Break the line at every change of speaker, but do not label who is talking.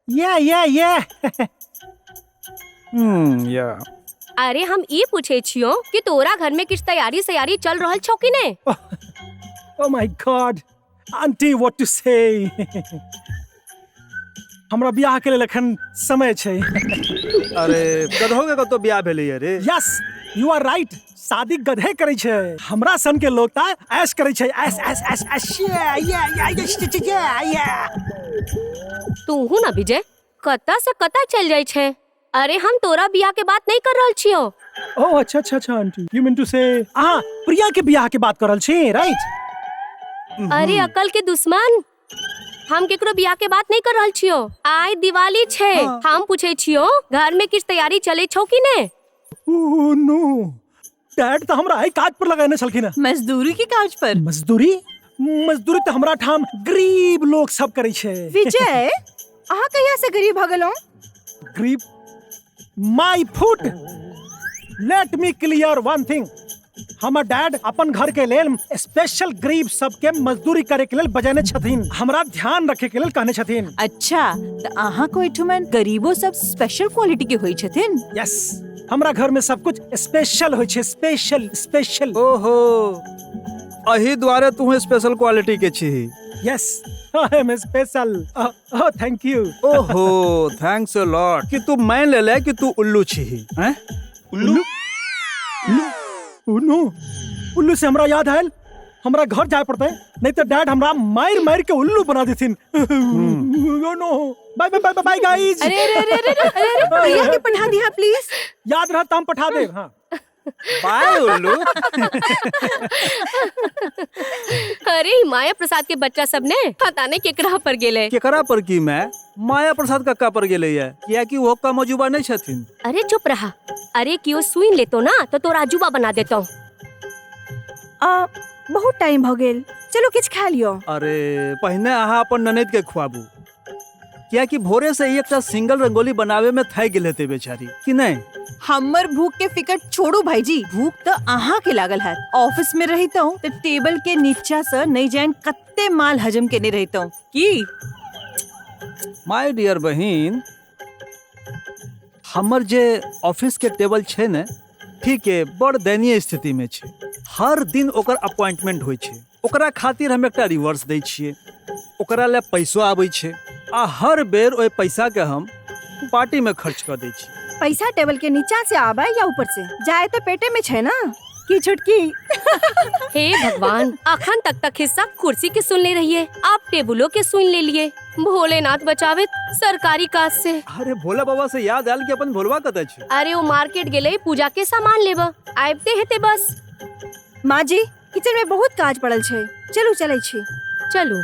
या या या
या।
अरे हम ई पूछे छियो कि तोरा घर में किछ तैयारी सयारी चल रहल छौ कि नहीं?
Oh my God aunty, what to say. हमरा बियाह के लेल एखन समय छै।
अरे गधो के कतौ बियाह भेलैया रे?
यस you R right, शादी गधे करै छै, हमरा सन के लोग ता ऐश करै छै, ऐश ऐश ऐश ऐश, या या या या या।
तू हूँ ना विजय, कतऽ से कतऽ चल जाइ छै। अरे हम तोरा बियाह के बात नहीं कर रहल छियो।
ओ अच्छा अच्छा अच्छा आंटी, you mean to से अहाँ प्रिया के बियाह के बात कर रहल छी, राइट?
अरे अकल के दुश्मन, हम केकरो बियाह के बात नहीं कर रहल छियो। आइ दिवाली छै, हम पूछे छियो घर में किछ तैयारी चले छौ कि ने?
ओ नो, डैड तऽ हमरा एहि काज पर लगेने छलखिन हँ।
मजदूरी के काज पर?
मजदूरी? मजदूरी तऽ हमरा ठाम गरीब लोग सब करै छै।
विजय, अहाँ कहिया से गरीब भऽ गेलहुँ?
गरीब my foot. Let me clear one thing, हमर डैड अपन घर के लेल स्पेशल गरीब सबके मजदूरी करे के लेल बजेने छथिन, हमरा ध्यान रखे के लेल कहने छथिन।
अच्छा, तऽ अहाँ को ओहिठुमन गरीबो सब स्पेशल क्वालिटी के होइ छथिन?
यस, हमरा घर में सब कुछ स्पेशल होइ छै, स्पेशल स्पेशल।
ओहो, अही दुआरे तू स्पेशल क्वालिटी के छी।
Yes, I am special. Oh thank you.
ओहो, thanks a lot कि तू मान ले ले कि तू उल्लू छी। हैं?
उल्लू? उल्लू? नो, उल्लू से हमरा याद आयल, हमरा घर जाए पड़तै, नहीं तो डैड हमरा मार मार के उल्लू बना देथिन। Oh no, bye bye bye bye guys.
अरे अरे अरे अरे अरे अरे,
प्रिया के पठा दिहा प्लीज।
याद रहत हम पठा देब। हाँ
बाय उल्लू।
अरे माया प्रसाद के बच्चा सब ने पता नहीं केकरा पर गेले।
केकरा पर की मैं माया प्रसाद कक्का पर गेले है, कियाकि वो कम अजूबा नहीं छथिन।
अरे चुप रहा, अरे क्यों सुन लेतो ना तो तोरा अजूबा बना देतो।
बहुत टाइम भ गेल, चलो किछ खा लियो।
अरे पहिने अहाँ अपन ननद के खुआबू, कियाकि भोरे से एकटा सिंगल रंगोली बनावे में थाकि गेल हेतै बेचारी, कि नहीं?
हमर भूख के फिकर छोड़ू भाईजी, भूख तो अहाँ के लागल है। ऑफिस में रहितौं तो टेबल के नीचा से नहीं जान कत्ते माल हजम केने रहितौं। की
my dear बहिन, हमर जे ऑफिस के टेबल छै ने, ठीक है, बड़ दयनीय स्थिति में छै। हर दिन ओकर अपॉइंटमेंट होइ छै, ओकरा खातिर हम एकटा रिवर्स दै छियै, ओकरा ले पैसो आबै छै, आ हर बेर ओहि पैसा के हम पार्टी में खर्च कऽ दै छियै।
पैसा टेबल के नीचा से आबै या ऊपर से जाए तो पेटे में छै ना, की छुटकी।
हे भगवान, अखन तक तक हिस्सा कुर्सी के सुन ले रहिए, आप टेबुलों के सुन ले लिए। भोलेनाथ बचावे सरकारी काज से।
अरे भोला बाबा से याद आयल कि अपन भोलवा कतऽ छै?
अरे वो मार्केट गेले पूजा के सामान लेबा, आबिते हेते बस।
माँ जी, किचन में बहुत काज पड़ल छै, चलू चलै छी।
चलू।